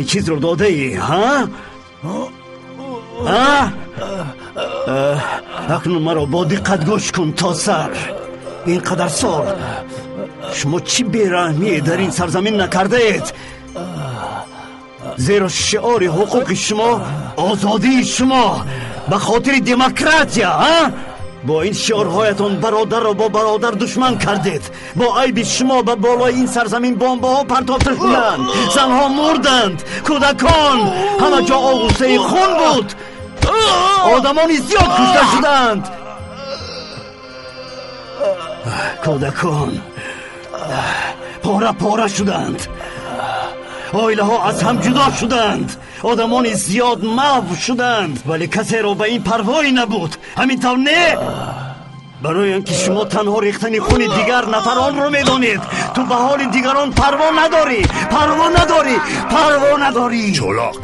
Чизро додаӣ, ҳа? Акнун маро бо диққат гӯш кун то сар. Ин қадар сол шумо чӣ бераҳмие дар ин сарзамин накардаед, зеро шиори ҳуқуқи шумо озодии шумо ба хотири демократия, а? Бо ин шиорҳоятон бародарро бо бародар душман кардед. Бо айби шумо ба болои ин сарзамин бомбаҳо партофта шуданд, занҳо мурданд, кӯдакон, ҳама ҷо оғӯштаи хун буд, одамони зиёд кушта шуданд, кӯдакон пора пора шуданд, оилаҳо аз ҳам ҷудо шуданд, одамони зиёд маҳв шуданд, вале касеро ба ин парвое набуд. Ҳамин тавр не? Барои он ки шумо танҳо рехтани хуни дигар нафаронро медонед, ту ба ҳоли дигарон парво надорӣ, парво надорӣ, парво надорӣ. Чолоқ,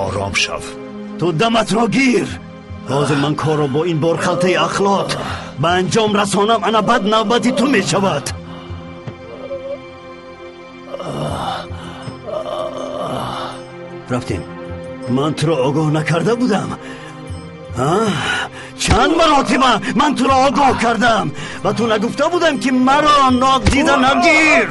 ором шав. Ту даматро гир. Ҳозир ман корро бо ин борхалтаи ахлот ба анҷом расонам, ана баъд навбати ту мешавад. Рафтем. Ман туро огоҳ накарда будам. Чанд маротиба ман туро огоҳ кардам ва ту нагуфта будам, ки маро нодида нагир.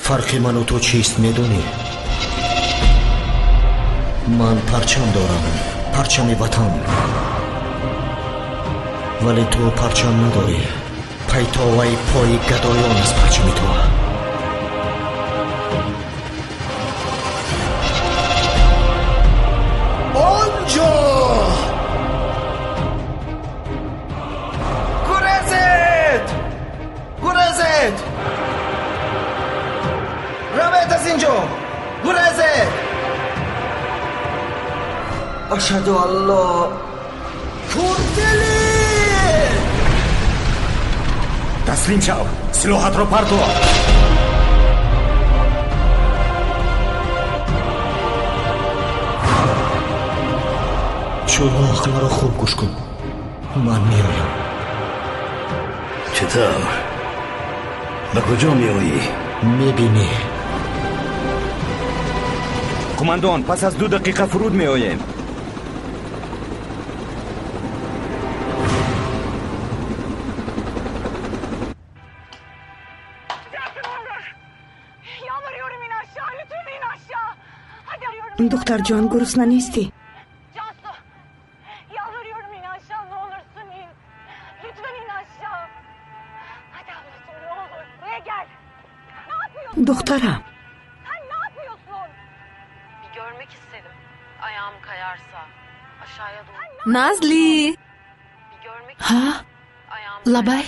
Фарқи ману ту чист медонӣ? Ман парчам дорам, парчами ватан, вале ту парчам надорӣ. Пайтоваи пои гадоён аст парчами ту. Онҷо гурезед, гурезед, равед аз инҷо, гурезед. Ашҳаду алло Курдили. Таслим шав, силоҳатро парто. Чолоқ, маро хуб гӯш кун, ман меоям. Чӣ тавр? Ба куҷо меоӣ? Мебинӣ. Қумандон, пас аз 2 дақиқа фуруд меоем. Духтарҷон, гурусна нестӣ? Духтарам, Назли. Ҳа, лабай.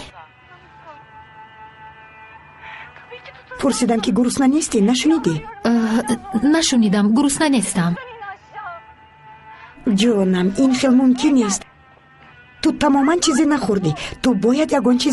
Пурсидам, ки гурусна нестӣ, нашунидӣ? Нашунидам, гурусна нестам. Ҷонам, ин хел мумкин нест. Ту тамоман чизе нахӯрдӣ. Ту бояд ягон чиз